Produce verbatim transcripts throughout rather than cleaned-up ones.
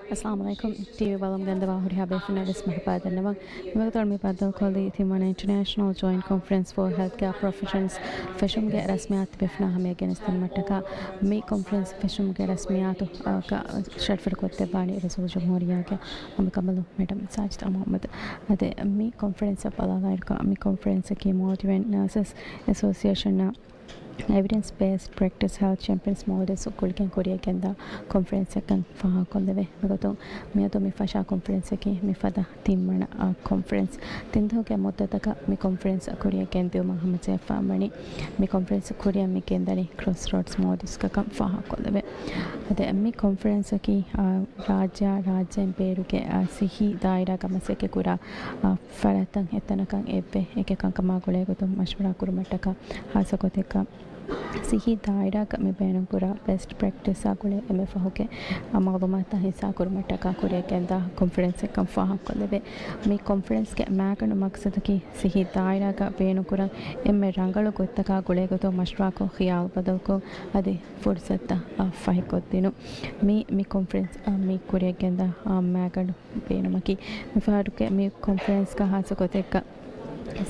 އައްސަލާމު ޢަލައިކުމް. ޓީވީ ބަލަމުން ގެންދަވާ ހުރިހާ ބޭފުންނަށް ވެސް މަރުޙަބާ ދަންނަވަން. މިވަގުތު މި ބައްދަލުކޮށްލީ ތިންވަނަ އިންޓަރނޭޝަނަލް ޖޮއިންޓް ކޮންފަރެންސް ފޯ ހެލްތް ކެއާ ޕްރޮފެޝަނަލްސް ފެށުމުގެ ރަސްމިއްޔާތު ތިބޭފުނާ ހަމަޔަށް ގެނެސްދިނުމަށްޓަކާ، މި ކޮންފަރެންސް ފެށުމުގެ ރަސްމިއްޔާތު ޝަރަފުވެރިކޮށްދެއްވާނީ ރައީސުލްޖުމްހޫރިއްޔާގެ އަނބިކަނބަލު މެޑަމް ސާޖިދާ މުޙައްމަދު. އަދި މި ކޮންފަރެންސަށް ބަލާލާއިރުގަ، މި ކޮންފަރެންސަކީ މޯލްޑިވިއަން ނަރސަސް އެސޯސިއޭޝަންއާ އެވިޑެންސް ބޭސްޑް ޕްރެކްޓިސް ހެލްތް ޗެމްޕިއަންސް މޯލްޑިވްސް ގުޅިގެން ކުރިއަށް ގެންދާ ކޮންފަރެންސެއްކަން ފާހަގަކޮށްލެވޭ. މިގޮތުން މިއަދު މި ފަށާ ކޮންފަރެންސަކީ މިފަދަ ތިންވަނަ، އާ، ކޮންފަރެންސް. ތިން ދުވަހުގެ މުއްދަތަކަށް މި ކޮންފަރެންސް ކުރިއަށް ގެންދިއުމަށް ހަމަޖެހިފާ ވަނީ. މި ކޮންފަރެންސް ކުރިއަށް މި ގެންދަނީ ކްރޮސްރޯޑްސް މޯލްޑިވްސްގަކަން ފާހަގަކޮށްލެވޭ. އަދި މި ކޮންފަރެންސަކީ، އާ، ރާއްޖެއާ ރާއްޖޭން ބޭރުގެ، އާ، ސިއްހީ ދާއިރާގަ މަސައްކަތްކުރާ، އާ، ފަރާތްތައް އެތަނަކަށް އެއްވެ އެކި ކަންކަމާ ގުޅޭގޮތުން މަޝްވަރާ ކުރުމަށްޓަކާ ހާއްސަގޮތެއްގަ ސިއްހީ ދާއިރާގަ މި ބޭނުންކުރާ ބެސްޓް ޕްރެކްޓިސްއާ ގުޅޭ އެންމެ ފަހުގެ މައުލޫމާތުތައް ހިއްސާކުރުމަށްޓަކާ ކުރިއަށް ގެންދާ ކޮންފަރެންސެއްކަން ފާހަގަކޮށްލެވޭ. މި ކޮންފަރެންސްގެ މައިގަނޑު މަޤްޞަދަކީ ސިއްހީ ދާއިރާގަ ބޭނުންކުރަން އެންމެ ރަނގަޅު ގޮތްތަކާ ގުޅޭގޮތުން މަޝްވަރާކޮށް ޚިޔާލު ބަދަލުކޮށް އަދި ފުރުސަތުތައް ފަހިކޮށްދިނުން. މި، މި ކޮންފަރެންސް، އަ، މި ކުރިއަށް ގެންދާ، އަ، މައިގަނޑު ބޭނުމަކީ، މިފަހަރުގެ މި ކޮންފަރެންސްގަ ހާއްސަ ގޮތެއްގަ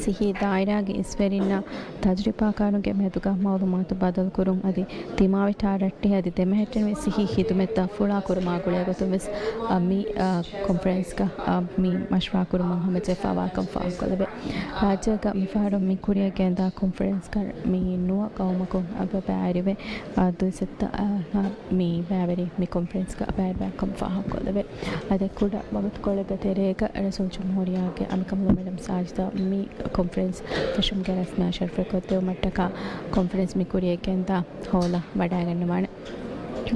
ސިއްހީ ދާއިރާގެ އިސްވެރިންނާ ތަޖުރިބާކާރުންގެ މެދުގަ މައުލޫމާތު ބަދަލުކުރުން އަދި ދިމާވި ޓާރައްޓެހި އަދި ދެމެހެއްޓެނިވި ސިއްހީ ޚިދުމަތްތައް ފުޅާކުރުމާ ގުޅޭގޮތުން ވެސް، އަ، މި، އަ، ކޮންފަރެންސްގަ، އަ، މި މަޝްވަރާކުރުމަށް ހަމަޖެހިފާވާކަން ފާހަގަކޮށްލެވޭ. ރާއްޖޭގަ މިފަހަރު މި ކުރިއަށް ގެންދާ ކޮންފަރެންސްގަ މި ނުވަ ޤައުމަކުން އަށް ބައިވެރިވެ، އަ، ދުއިސައްތަ، އަ، މި ބައިވެރި މި ކޮންފަރެންސްގަ ބައިވެރިވާކަން ފާހަގަކޮށްލެވޭ. އަދި ކުޑަ ވަގުތުކޮޅެއްގެ ތެރޭގަ ރައީސުލްޖުމްހޫރިއްޔާގެ އަނބިކަނބަލު މެޑަމް ސާޖިދާ މި ކޮންފަރެންސް ފެށުމުގެ ރަސްމިއްޔާ ޝަރަފުވެރިކޮށްދެއްވުމަށްޓަކާ ކޮންފަރެންސް މި ކުރިއަށް ގެންދާ ހޯލަށް ވަޑައިގަންނަވާނެ.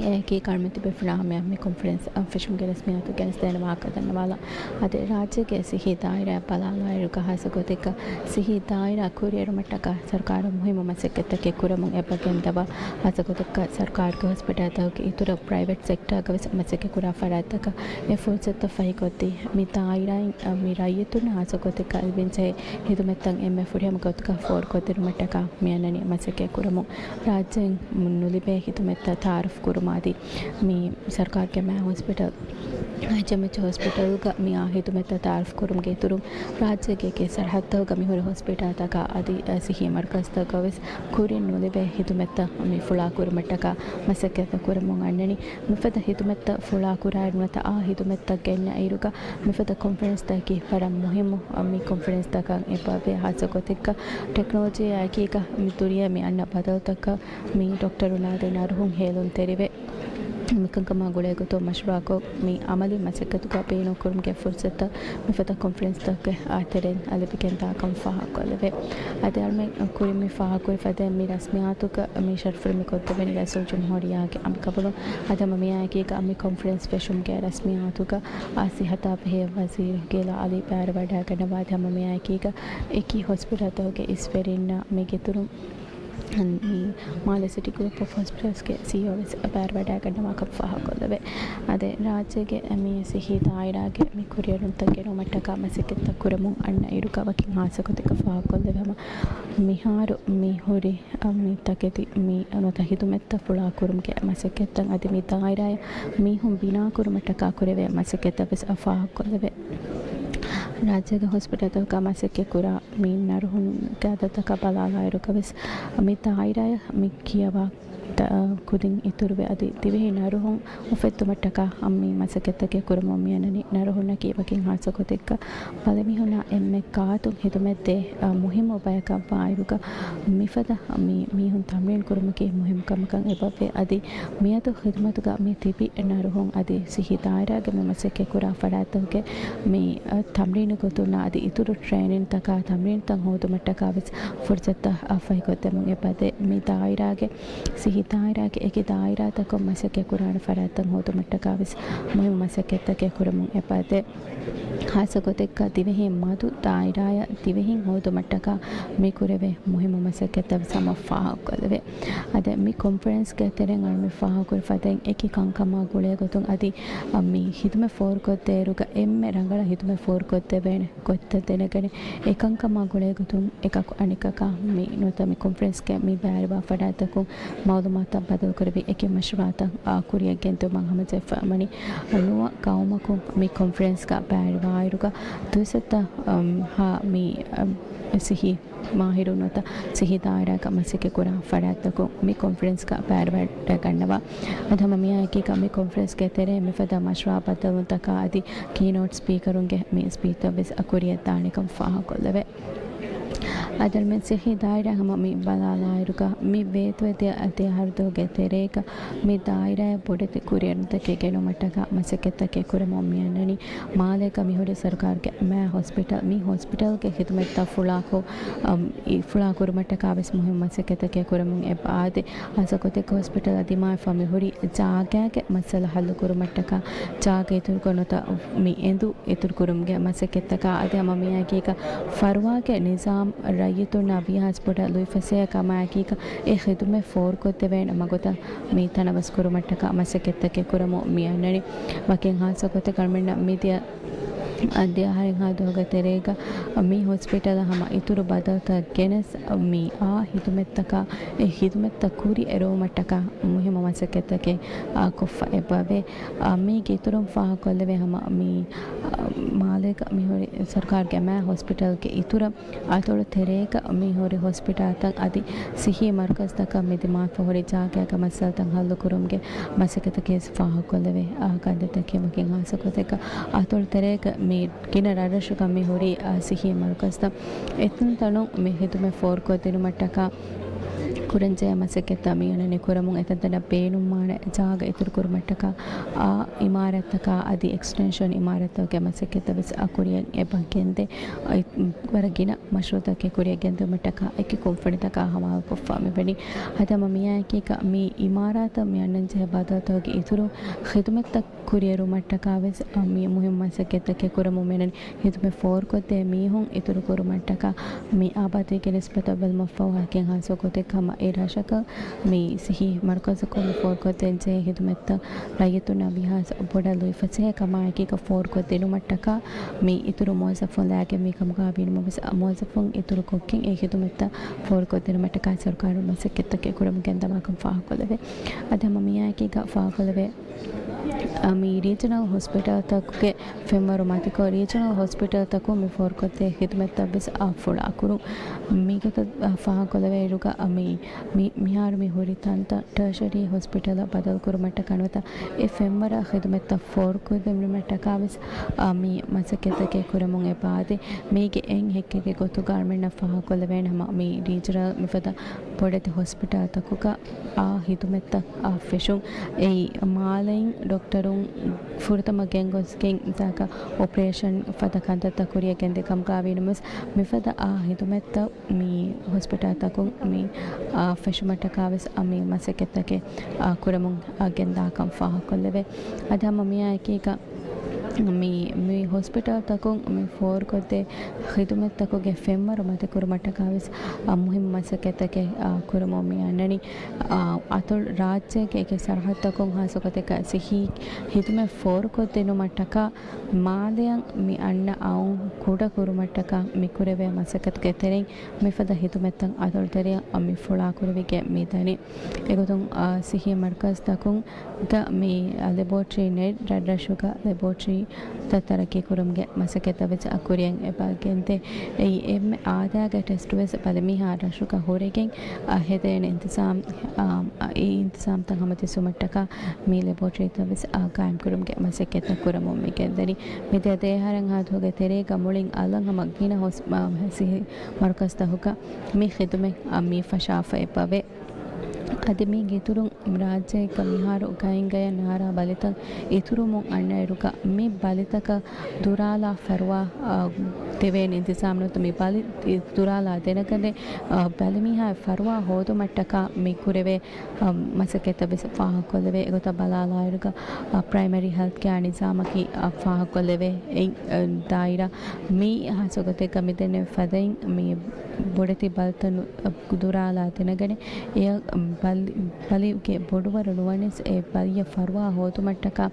އެއާއެކީ ކަންމެ ތިބޭފުޅާ ހަމަޔަށް މި ކޮންފަރެންސް އަށް ފެށުމުގެ ރަސްމިއްޔާތު ގެނެސްދޭނެ ވާހަކަ ދަންނަވާލަން. އަދި ރާއްޖޭގެ ސިއްހީ ދާއިރާއަށް ބަލާލާއިރުގަ ހާއްސަ ގޮތެއްގަ ސިއްހީ ދާއިރާ ކުރިއެރުމަށްޓަކާ ސަރުކާރުން މުހިއްމު މަސައްކަތްތަކެއް ކުރަމުން އެބަ ގެންދަވާ ހާއްސަ ގޮތަކަށް ސަރުކާރުގެ ހޮސްޕިޓަލްތަކުގެ އިތުރަށް ޕްރައިވެޓް ސެކްޓާގަ ވެސް މަސައްކަތް ކުރާ ފަރާތްތަކަށް އެ ފުރުސަތު ފަހިކޮށްދީ، މި ދާއިރާއިން މި ރައްޔިތުންނަށް ހާއްސަ ގޮތެއްގަ ލިބެންޖެހޭ ހިދުމަތްތައް އެންމެ ފުރިހަމަ ގޮތުގަ ފޯރުކޮށްދިނުމަށްޓަކާ މިއަންނަނީ މަސައްކަތް ކުރަމުން. ރާއްޖޭން ނުލިބޭ ހިދުމަތްތައް ތައާރަފް ކުރުމަށް އަދި މި ސަރުކާރުގެ މާ ހޮސްޕިޓަލް، އައިޗްއެމްއެޗް ހޮސްޕިޓަލްގަ މި އާ ހިދުމަތްތައް ތައާރަފް ކުރުމުގެ އިތުރުން، ރާއްޖޭގެ އެކި ސަރަހައްދުތަކުގަ މިހުރި ހޮސްޕިޓަލްތަކާ އަދި ސިއްހީ މަރުކަޒުތަކުގަ ވެސް ކުރިން ނުލިބޭ ހިދުމަތްތައް މި ފުޅާކުރުމަށްޓަކާ މަސައްކަތްތައް ކުރަމުން އަންނަނީ. މިފަދަ ހިދުމަތްތައް ފުޅާކުރާއިރު ނުވަތަ އާ ހިދުމަތްތައް ގެންނަ އިރުގަ މިފަދަ ކޮންފަރެންސްތަކަކީ ވަރަށް މުހިއްމު މި ކޮންފަރެންސްތަކަށް އެބަވޭ. ހާއްސަ ގޮތެއްގަ ޓެކްނޮލޮޖީއާ އެކީގަ މި ދުނިޔެ މި އަންނަ ބަދަލުތަކަށް މި ޑޮކްޓަރުންނާ އަދި ނަރުހުން ހޭލުންތެރިވެ، މިކަންކަމާ ގުޅޭގޮތުން މަޝްވަރާކޮށް، މި އަމަލީ މަސައްކަތުގަ ބޭނުންކުރުމުގެ ފުރުސަތު މިފަދަ ކޮންފަރެންސްތަކުގެ ތެރެއިން ލިބިގެންދާކަން ފާހަގަކޮށްލެވޭ. އަދި އަޅުމެން ކުރިން މި ފާހަގަކުރި ފަދައިން މި ރަސްމިއްޔާތުގަ މި ޝަރަފުވެރި މި ކޮށްދެވެނީ ރައީސުލްޖުމްހޫރިއްޔާގެ އަނބިކަނބަލުން. އަދި ހަމަ މިއާއެކީގަ މި ކޮންފަރެންސް ފެށުމުގެ ރަސްމިއްޔާތުގަ އާ ސިއްހަތާ ބެހޭ ވަޒީރު ގެލާ އަލީ ބައިވެރިވަޑައިގަންނަވާ. އަދި ހަމަ މިއާއެކީގަ އެކި ހޮސްޕިޓަލްތަކުގެ އިސްވެރިންނާ މީގެއިތުރުން މި މާލެ ސިޓީ ގްރޫޕް އޮފް ހޮސްޕިޓަލްސްގެ ސީއީއޯ ވެސް ބައިވެރިވަޑައިގަންނަވާކަން ފާހަގަކޮށްލެވޭ. އަދި ރާއްޖޭގެ މި ސިއްހީ ދާއިރާގެ މި ކުރިއެރުންތައް ގެނުމަށްޓަކާ މަސައްކަތްތައް ކުރަމުން އަންނަ އިރުގަ ވަކިން ހާއްސަ ގޮތެއްގަ ފާހަގަކޮށްލެވޭ. ހަމަ މިހާރު މި ހުރި މި ތަކެތި މި ނުވަތަ ހިދުމަތްތައް ފުޅާކުރުމުގެ މަސައްކަތްތައް އަދި މި ދާއިރާއަށް މީހުން ބިނާކުރުމަށްޓަކާ ކުރެވޭ މަސައްކަތްތައް ވެސް ފާހަގަކޮށްލެވޭ. ރާއްޖޭގެ ހޮސްޕިޓަލްތަކުގަ މަސައްކަތް ކުރާ މި ނަރުހުންގެ އަދަދުތަކަށް ބަލާލާއިރުގަވެސް، މި ދާއިރާއަށް މި ކިޔަވާ ތަ-، ކުދިން އިތުރުވެ، އަދި ދިވެހި ނަރުހުން އުފެއްދުމަށްޓަކާ މި މަސައްކަތްތަކެއް ކުރަމުން މިއަންނަނީ. ނަރުހުންނަކީ ވަކިން ހާއްސަ ގޮތެއްގަ މަލެމީހުންނާ އެންމެ ގާތުން ހިދުމަތްދޭ، އަ، މުހިއްމު ބަޔަކަށް ވާއިރުގަ، މިފަދަ މި މީހުން ތަމްރީން ކުރުމަކީ މުހިއްމު ކަމަކަށް އެބަވޭ. އަދި މިއަދު ޚިދުމަތުގަ މި ތިބި ނަރުހުން އަދި ސިއްހީ ދާއިރާގެ މި މަސައްކަތް ކުރާ ފަރާތްތަކުގެ މި، އަ، ތަމްރީނު ގޮތުން އަދި އިތުރު ޓްރޭނިންތަކާ ތަމްރީނުތައް ހޯދުމަށްޓަކާ ވެސް ފުރުސަތުތައް، އަ، ފަހިކޮށްދެމުން އެބަދޭ. މި ދާއިރާގެ، ސިއްހީ ދާއިރާގެ އެކި ދާއިރާތަކުން މަސައްކަތް ކުރާނެ ފަރާތްތައް ހޯދުމަށްޓަކާ ވެސް މުހިއްމު މަސައްކަތްތަކެއް ކުރަމުން އެބަދޭ. ހާއްސަ ގޮތެއްގަ ދިވެހި މަދު ދާއިރާއަށް ދިވެހިން ހޯދުމަށްޓަކާ މި ކުރެވޭ މުހިއްމު މަސައްކަތްތައް ވެސް ހަމަ ފާހަގަކޮށްލެވޭ. އަދި މި ކޮންފަރެންސްގެ ތެރެއިން އަޅުމެން ފާހަގަކުރި ފަދައިން އެކި ކަންކަމާ ގުޅޭގޮތުން އަދި މި ހިދުމަތް ފޯރުކޮށްދޭއިރުގަ އެންމެ ރަނގަޅަށް ހިދުމަތް ފޯރުކޮށްދެވޭނެ ގޮތްތައް ދެނެގަނެ، އެކަންކަމާ ގުޅޭގޮތުން އެކަކު އަނެކަކާ މި ނުވަތަ މި ކޮންފަރެންސްގެ މި ބައިވެރިވާ ފަރާތްތަކުން މައުލޫމާ މަތަށް ބަދަލުކުރެވި އެކި މަޝްވަރާތައް ކުރިއަށް ގެންދިއުމަށް ހަމަޖެއްފަ ވަނީ ނުވަ ގައުމަކުން މި ކޮންފަރެންސްގަ ބައިވެރިވާއިރުގަ ދުއިސައްތަ ހާ މި ސިހީ މާހިރު ނުވަތަ ސިހީ ދާއިރާގަ މަސައްކަތް ކުރާ ފަރާތްތަކުން މި ކޮންފަރެންސްގަ ބައިވެރިވެގަންނަވާ. އަދި ހަމަ މިއާއެކީގަ މި ކޮންފަރެންސްގެ ތެރޭ މިފަދަ މަޝްވަރާ ބައްދަލުވުންތަކާ އަދި ކީނޯޓް ސްޕީކަރުންގެ މި ސްޕީޗްތައް ވެސް ކުރިއަށް ދާނެކަން ފާހަގަކޮށްލެވޭ. އަދި މި ސިހީ ދާއިރާ ހަމަ މި ބަލާލާއިރުގަ މި ވޭތުވެ ދިޔަ ދެ އަހަރު ދުވަހުގެ ތެރޭގަ މި ދާއިރާއަށް ބޮޑެތި ކުރިއެރުންތަކެއް ގެނުމަށްޓަކާ މަސައްކަތްތަކެއް ކުރަމުން މިއަންނަނީ. މާލޭގަ މިހުރި ސަރުކާރުގެ މާ ހޮސްޕިޓަލް، މި ހޮސްޕިޓަލްގެ ޚިދުމަތްތައް ފުޅާކޮށް، އަމް، އި ފުޅާ ކުރުމަށްޓަކާ ވެސް މުހިންމު މަސައްކަތްތަކެއް ކުރަމުން އެބަ އާދޭ. ހާއްސަ ގޮތެއްގަ ހޮސްޕިޓަލަށް ދިމާވެފަ މިހުރި ޖާގައިގެ މައްސަލަ ހައްލު ކުރުމަށްޓަކާ ޖާގަ އިތުރުކޮށް ނުވަތަ މި އެނދު އިތުރުކުރުމުގެ މަސައްކަތްތަކާ އަދި ހަމަ މިއާއެކީގަ ފަރުވާގެ ނިޒާމް ރައްޔިތުންނާ ވީހާވެސް ބޮޑަށް ލުއިފަސޭހަ ކަމާއެކީގަ އެ ޚިދުމަތް ފޯރުކޮށްދެވޭނެ މަގުތައް މި ތަނަވަސްކުރުމަށްޓަކާ މަސައްކަތްތަކެއް ކުރަމުން މި އަންނަނީ. ވަކިން ހާއްސަ ގޮތެއް އަޅުމެންނަށް މިދިޔަ އަ، ދެ އަހަރެއްހާ ދުވަހުގެ ތެރޭގަ މި ހޮސްޕިޓަލަށް ހަމަ އިތުރު ބަދަލުތައް ގެނެސް، މި އާ ހިދުމަތްތަކާ، އެ ހިދުމަތްތައް ކުރި އެރުވުމަށްޓަކާ މުހިއްމު މަސައްކަތްތަކެއް، އާ، ކޮށްފަ އެބަވޭ. އާ، މީގެ އިތުރުން ފާހަގަކޮށްލެވޭ ހަމަ މި، އާ، މާލޭގަ މިހުރި ސަރުކާރުގެ މާ ހޮސްޕިޓަލްގެ އިތުރަށް އަތޮޅު ތެރޭގަ މިހުރި ހޮސްޕިޓަލްތައް އަދި ސިހީ މަރުކަޒުތަކަށް މި ދިމާވެފަ ހުރި ޖާގައިގެ މައްސަލަތައް ހައްލުކުރުމުގެ މަސައްކަތަކީ ފާހަގަކޮށްލެވޭ، އާ، ކަންތައްތަކެއް. ވަކިން ހާއްސަ ގޮތެއްގަ އަތޮޅު ތެރޭގަ މި ގިނަ ރަށްރަށުގަ މި ހުރި، އާ، ސިހީ މަރުކަޒުތައް އެތަންތަނުން މި ހިދުމަތް ފޯރުކޮށްދިނުމަށްޓަކާ ކުރަންޖެހޭ މަސައްކަތްތައް މި އަންނަނީ ކުރަމުން. އެތަންތަނަށް ބޭނުންވާނެ ޖާގަ އިތުރުކުރުމަށްޓަކާ، އާ، އިމާރާތްތަކާ އަދި އެކްސްޓެންޝަން އިމާރާތްތަކުގެ މަސައްކަތްތައް ވެސް އަ، ކުރިއަށް އެބަ ގެންދޭ. އަ، ވަރަށް ގިނަ މަޝްރޫއުތަކެއް ކުރިއަށް ގެންދިއުމަށްޓަކާ އެކި ކުންފުނިތަކާ ހަވާލުކޮށްފަ މިވަނީ. އަދި ހަމަ މިއާއެކީގަ މި އިމާރާތަށް މި އަންނަންޖެހޭ ބަދަލުތަކުގެ އިތުރުން ޚިދުމަތްތައް ކުރިއެރުމަށްޓަކާ ވެސް، އަ، މި މުހިއްމު މަސައްކަތްތަކެއް ކުރަމުން މިނަން ހިދުމަތް ފޯރުކޮށްދޭ މީހުން އިތުރު ކުރުމަށްޓަކާ މި އާބާދީގެ ނިސްބަތަށް ބެލުމަށްފަހު ވަކިން ހާއްސަ ގޮތެއް ހަމަ އެ ރަށަކަށް މި ސިހީ މަރުކަޒަކުން މި ފޯރުކޮށްދޭންޖެހޭ ހިދުމަތްތައް ރައްޔިތުންނަށް ވީހާވެސް ބޮޑަށް ލުއިފަސޭހަ ކަމާއެކީގަ ފޯރުކޮށްދިނުމަށްޓަކާ މި އިތުރު މުވައްޒަފުން ލާގެން މި ކަމުގަ ވީނަމަވެސް އަ، މުވައްޒަފުން އިތުރުކޮށްގެން އެ ހިދުމަތްތައް ފޯރުކޮށްދިނުމަށްޓަކާ ސަރުކާރުން މަސައްކަތްތަކެއް ކުރަމުން ގެންދަވާކަން ފާހަގަކޮށްލެވޭ. އަދި ހަމަ މިއާއެކީގަ ފާހަގަކޮށްލެވޭ، އަ، މި ރީޖަނަލް ހޮސްޕިޓަލްތަކުގެ ފެންވަރު މަތިކޮށް، ރީޖަނަލް ހޮސްޕިޓަލްތަކުން މި ފޯރުކޮށްދޭ ހިދުމަތްތައް ވެސް އާ ފުޅާކުރުން. މިގޮތަށް، އަ، ފާހަގަކޮށްލެވޭއިރުގަ، އަ، މި، މި، މިހާރު މި ހުރި ތަންތަން ޓަރޝަރީ ހޮސްޕިޓަލަށް ބަދަލުކުރުމަށްޓަކާ ނުވަތަ އެ ފެންވަރަށް ހިދުމަތްތައް ފޯރުކޮށްދިނުމަށްޓަކާ ވެސް، އަ، މި މަސައްކަތްތަކެއް ކުރަމުން އެބައާދޭ. މީގެ އެއް ހެއްކެއްގެ ގޮތުގަ އަޅުމެންނަށް ފާހަގަކޮށްލެވޭނެ ހަމަ މި ރީޖަނަލް މިފަދަ ބޮޑެތި ހޮސްޕިޓަލްތަކުގަ އާ ހިދުމަތްތައް އާ ފެށުން. އެއީ މާލެއިން ޑޮކްޓަރުން ފުރަތަމަ ގެންގޮސްގެން އިތާކަށް އޮޕަރޭޝަން ފަދަ ކަންތައްތައް ކުރިއަށް ގެންދިޔަ ކަމުގަ ވީނަމަވެސް މިފަދަ އާ ހިދުމަތްތައް މި ހޮސްޕިޓަލްތަކުން މި އާ ފެށުމަށްޓަކާ ވެސް އާ މި މަސައްކަތްތަކެއް އާ ކުރަމުން އާ ގެންދާކަން ފާހަގަކޮށްލެވޭ. އަދި ހަމަ މިއާއެކީގަ މި، މި ހޮސްޕިޓަލްތަކުން މި ފޯރުކޮށްދޭ ޚިދުމަތްތަކުގެ ފެންވަރު މަތިކުރުމަށްޓަކާ ވެސް، އާ، މުހިއްމު މަސައްކަތްތަކެއް، އާ، ކުރަމުން މި އަންނަނީ. އާ، އަތޮޅު ރާއްޖޭގެ އެކި ސަރަހައްދުތަކުން ހާއްސަ ގޮތެއްގަ ސިއްހީ ޚިދުމަތް ފޯރުކޮށްދިނުމަށްޓަކާ މާލެއަށް މި އަންނަ އައުން ކުޑަކުރުމަށްޓަކާ މި ކުރެވޭ މަސައްކަތުގެ ތެރެއިން މިފަދަ ޚިދުމަތްތައް އަތޮޅު ތެރެއަށް މި ފުޅާކުރެވިގެން މި ދަނީ. އެގޮތުން، އާ، ސިއްހީ މަރުކަޒުތަކުން ގަ މި ލެބޯޓްރީ ނެތް، ރަށްރަށުގަ ލެބޯޓްރީތައް ތަރައްޤީ ކުރުމުގެ މަސައްކަތްތައް ވެސް އަ، ކުރިއަށް އެބަ ގެންދޭ. އެއީ އެންމެ އާދައިގެ ޓެސްޓު ވެސް ބަލިމީހާ ރަށުގަ ހުރެގެން، އަ، ހެދޭނެ އިންތިޒާމް، އާ، އެ އިންތިޒާމްތައް ހަމަޖެއްސުމަށްޓަކާ މި ލެބޯޓްރީތައް ވެސް އަ، ޤާއިމްކުރުމުގެ މަސައްކަތްތައް ކުރަމުން މި ގެންދަނީ. މިދިޔަ ދެއަހަރެއްހާ ދުވަހުގެ ތެރޭގަ މުޅިން އަލަށް ހަމަ ގިނަ ހޮސް، އާ، ސިއްހީ މަރުކަޒުތަކުގަ މި ޚިދުމަތް އަ، މި ފަށާފަ އެބަވޭ. އަދި މީގެ އިތުރުން ރާއްޖޭގަ މިހާރު ގައިންގަޔަށް ނާރާ ބަލިތައް އިތުރުމުން އަންނައިރުގަ މި ބަލިތަކަށް ދުރާލާ ފަރުވާ، އާ، ދެވޭނެ އިންތިޒާމް ނުވަތަ މި ބަލި ދުރާލާ ދެނެގަނެ، އާ، ބަލިމީހާއަށް ފަރުވާ ހޯދުމަށްޓަކާ މި ކުރެވޭ، އާ، މަސައްކަތްތައް ވެސް ފާހަގަކޮށްލެވޭ. އެގޮތަށް ބަލާލާއިރުގަ، އާ، ޕްރައިމަރީ ހެލްތް ކެއާ ނިޒާމަކީ، އާ، ފާހަގަކޮށްލެވޭ. އެއް، އާ، ދާއިރާ މި ހާއްސަ ގޮތެއްގަ މިދެންނެވި ފަދައިން މި ބޮޑެތި ބަލިތައް ދުރާލާ ދިނަގަނެ، އެ ބަލި، ބަލިގެ ބޮޑުވަރު ނުވަނީސް އެ ބަލިއަށް ފަރުވާ ހޯދުމަށްޓަކާ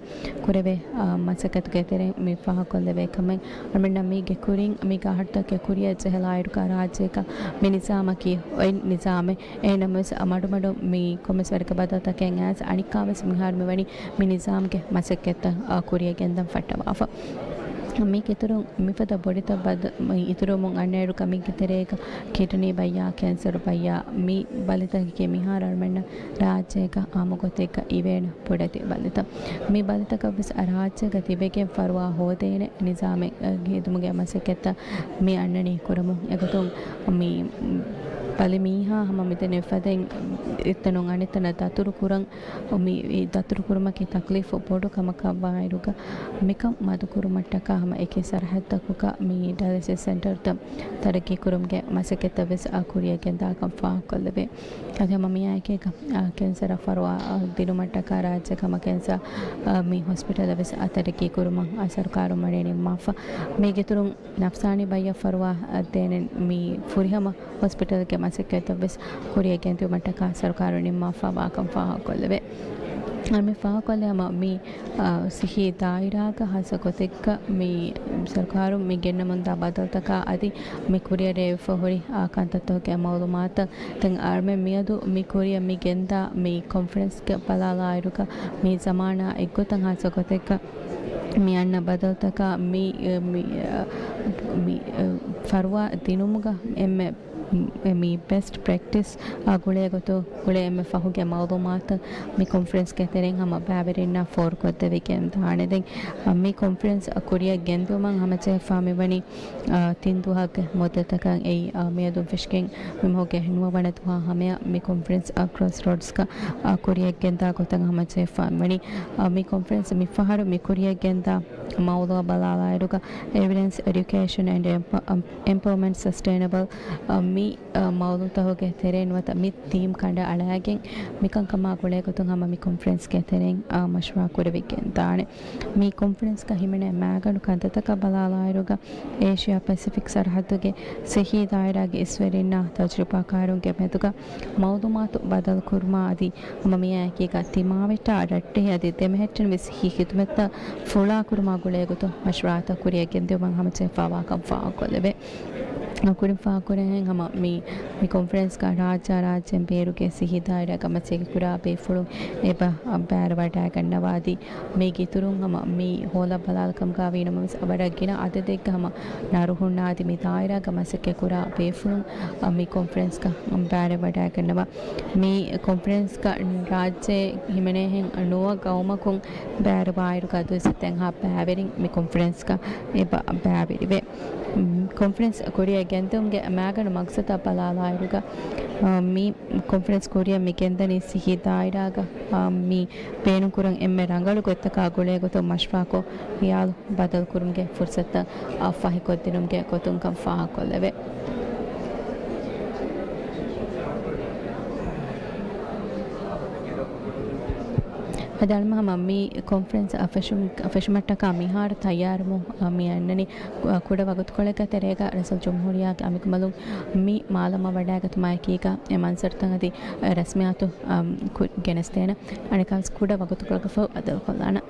ކުރެވޭ، އާ، މަސައްކަތުގެ ތެރެއިން މި ފާހަގަކޮށްލެވޭ ކަމެއް. އަޅުމެންނަށް މީގެ ކުރިން މީގެ އަހަރުތަކެއް ކުރިއަށް ޖެހިލާއިރުގަ ރާއްޖޭގަ މި ނިޒާމަކީ އޮތް ނިޒާމެއް. އެހެންނަމަވެސް މަޑުމަޑުން މި ކޮންމެސް ވަރެއްގެ ބަދަލުތަކެއް އައިސް އަނެއްކާވެސް މިހާރު މިވަނީ މި ނިޒާމްގެ މަސައްކަތްތައް، އާ، ކުރިއަށް ގެންދަން ފައްޓަވާފަ. މީގެ އިތުރުން މިފަދަ ބޮޑެތި ބަދަލު އިތުރުވަމުން އަންނައިރުގަ މީގެ ތެރޭގަ ކިޑްނީ ބައްޔާ، ކެންސަރު ބައްޔާ، މި ބަލިތަކަކީ މިހާރު އަޅުމެންނަށް ރާއްޖޭގަ އާއްމު ގޮތެއްގަ އިވޭނެ ބޮޑެތި ބަލިތައް. މި ބަލިތަކަށްވެސް ރާއްޖޭގަ ތިބެގެން ފަރުވާ ހޯދޭނެ ނިޒާމެއް ހެދުމުގެ މަސައްކަތްތައް މި އަންނަނީ ކުރަމުން. އެގޮތުން މި ބަލި މީހާ ހަމަ މިދެންނެވި ފަދައިން އެތަނުން އަނެއްތަނަށް ދަތުރު ކުރަން، މި ދަތުރު ކުރުމަކީ ތަކްލީފު ބޮޑު ކަމަކަށް ވާއިރުގަ، މިކަން މަދުކުރުމަށްޓަކާ ހަމަ އެކި ސަރަހައްދަކުގަ މި ޑަޔަލިސިސް ސެންޓަރުތައް ތަރައްގީ ކުރުމުގެ މަސައްކަތްތައް ވެސް އާ ކުރިއަށް ގެންދާކަން ފާހަގަކޮށްލެވޭ. އަދި ހަމަ މިއާއެކީގަ، އާ، ކެންސަރަށް ފަރުވާ، އާ، ދިނުމަށްޓަކާ ރާއްޖޭގަ ހަމަ ކެންސަރ، އާ، މި ހޮސްޕިޓަލެއް ވެސް އާ ތަރައްގީ ކުރުމަށް އާ ސަރުކާރުން ވަނީ ނިންމާފަ. މީގެ އިތުރުން ނަފްސާނީ ބައްޔަށް ފަރުވާ ދޭނެ މި ފުރިހަމަ ހޮސްޕިޓަލްގެ މަސައްކަތްތައް ވެސް ކުރިއަށް ގެންދިއުމަށްޓަކާ ސަރުކާރުން ނިންމާފަ ވާކަން ފާހަގަކޮށްލެވޭ. އަ، މި ފާހަގަކޮށްލެވޭ ހަމަ މި، އަ، ސިއްހީ ދާއިރާގަ ހާއްސަ ގޮތެއްގަ މި ސަރުކާރުން މި ގެންނަމުންދާ ބަދަލުތަކާ އަދި މި ކުރިއަށް ރޭވިފަ ހުރި، އަ، ކަންތައްތަކުގެ މައުލޫމާތު. ދެން އަޅުމެން މިއަދު މި ކުރިއަށް މި ގެންދާ މި ކޮންފަރެންސްގަ ބަލާލާއިރުގަ މި ޒަމާނާ އެއްގޮތަށް ހާއްސަ ގޮތެއްގަ މި އަންނަ ބަދަލުތަކާ މި، މި، މި، ފަރުވާ ދިނުމުގަ އެންމެ، މި ބެސްޓް ޕްރެކްޓިސް އާ ގުޅޭ ގޮތު، ގުޅޭ އެންމެ ފަހުގެ މައުލޫމާތު މި ކޮންފަރެންސްގެ ތެރެއިން ހަމަ ބައިވެރިންނަށް ފޯރުކޮށްދެވިގެން ދާނެ. ދެން، މި ކޮންފަރެންސް ކުރިއަށް ގެންދިއުމަށް ހަމަޖެހިފާ މިވަނީ، އާ، ތިން ދުވަހަކުގެ މުއްދަތަކަށް އެއީ، އާ، މިއަދުން ފެށިގެން މި މަހުގެ ނުވަވަނަ ދުވަހާ ހަމަޔަށް މި ކޮންފަރެންސް އާ ކްރޮސްރޯޑްސްގަ، އާ، ކުރިއަށް ގެންދާ ގޮތަށް ހަމަޖެހިފާ މިވަނީ. އާ، މި ކޮންފަރެންސް މިފަހަރު މި ކުރިއަށް ގެންދާ މައުޟޫއަށް ބަލާލާއިރުގަ، އެވިޑެންސް، އެޑިއުކޭޝަން އެންޑް އެމްޕަ-، އަމް، އެމްޕަވަރމަންޓް ސަސްޓެއިނަބަލް، އަ، މި، އަ، މައުޟޫއުތަކުގެ ތެރެއިން ނުވަތަ މި ތީމް ކަނޑައަޅައިގެން މިކަންކަމާ ގުޅޭ ގޮތުން ހަމަ މި ކޮންފަރެންސްގެ ތެރެއިން، އަ، މަޝްވަރާ ކުރެވިގެން ދާނެ. މި ކޮންފަރެންސްގަ ހިމެނޭ މައިގަނޑު ކަންތައްތަކަށް ބަލާލާއިރުގަ، އޭޝިއާ ޕެސިފިކް ސަރަހައްދުގެ ސިއްހީ ދާއިރާގެ އިސްވެރިންނާ ތަޖުރިބާކާރުންގެ މެދުގަ މައުލޫމާތު ބަދަލުކުރުމާ އަދި ހަމަ މިއާއެކީގަ ތިމާވެއްޓާ ރައްޓެހި އަދި ދެމެހެއްޓެނިވި ސިއްހީ ޚިދުމަތްތައް ފުޅާކުރުމާ ގުޅޭ ގޮތުން މަޝްވަރާތައް ކުރިއަށް ގެންދިއުމަށް ހަމަޖެހިފާވާކަން ފާހަގަކޮށްލެވޭ. ކުރިން ފާހަގަކުރެހެން ހަމަ މި، މި ކޮންފަރެންސްގަ ރާއްޖާ ރާއްޖޭން ބޭރުގެ ސިއްހީ ދާއިރާގަ މަސައްކަތް ކުރާ ބޭފުޅުން އެބަ ބައިވެރިވަޑައިގަންނަވާ އަދި މީގެ އިތުރުން ހަމަ މި ހޯލަށް ބަލާލިކަމުގަ ވީނަމަވެސް ވަރަށް ގިނަ އަދަދެއްގެ ހަމަ ނަރުހުންނާ އަދި މި ދާއިރާގަ މަސައްކަތް ކުރާ ބޭފުޅުން މި ކޮންފަރެންސްގަ ބައިވެރިވަޑައިގަންނަވާ. މި ކޮންފަރެންސްގަ ރާއްޖެ ހިމެނޭހެން ނުވަ ގައުމަކުން ބައިވެރިވާއިރުގަ ދުއިސައްތައެއްހާ ބައިވެރިން މި ކޮންފަރެންސްގަ އެބަ ބައިވެރިވޭ. ކޮންފަރެންސް ކުރިއަށް ގެންދިއުމުގެ މައިގަނޑު މަގްސަދާ ބަލާލާއިރުގަ، މި ކޮންފަރެންސް ކުރިއަށް މި ގެންދަނީ ސިއްހީ ދާއިރާގަ، މި ބޭނުންކުރަން އެންމެ ރަނގަޅު ގޮތްތަކާ ގުޅޭ ގޮތުން މަޝްވަރާކޮށް، ޚިޔާލު ބަދަލުކުރުމުގެ ފުރުސަތުތައް ފަހިކޮށްދިނުމުގެ ގޮތުންކަން ފާހަގަކޮށްލެވޭ. އަދި އަޅުމެން ހަމަ މި ކޮންފަރެންސް އަށް ފެށުމަށްޓަކާ މިހާރު ތައްޔާރުވުން މި އަންނަނީ. ކުޑަ ވަގުތުކޮޅެއްގެ ތެރޭގަ ރައީސުލްޖުމްހޫރިއްޔާގެ އަމިކަމަލުން މި މާލަމާ ވަޑައިގަތުމާއެކީގަ އެ މަންޒަރުތައް އަދި ރަސްމިއްޔާތު ގެނެސްދޭނެ. އަނެއްކާވެސް ކުޑަ ވަގުތުކޮޅަކަށްފަހު ބައްދަލުކޮށްލާނަން.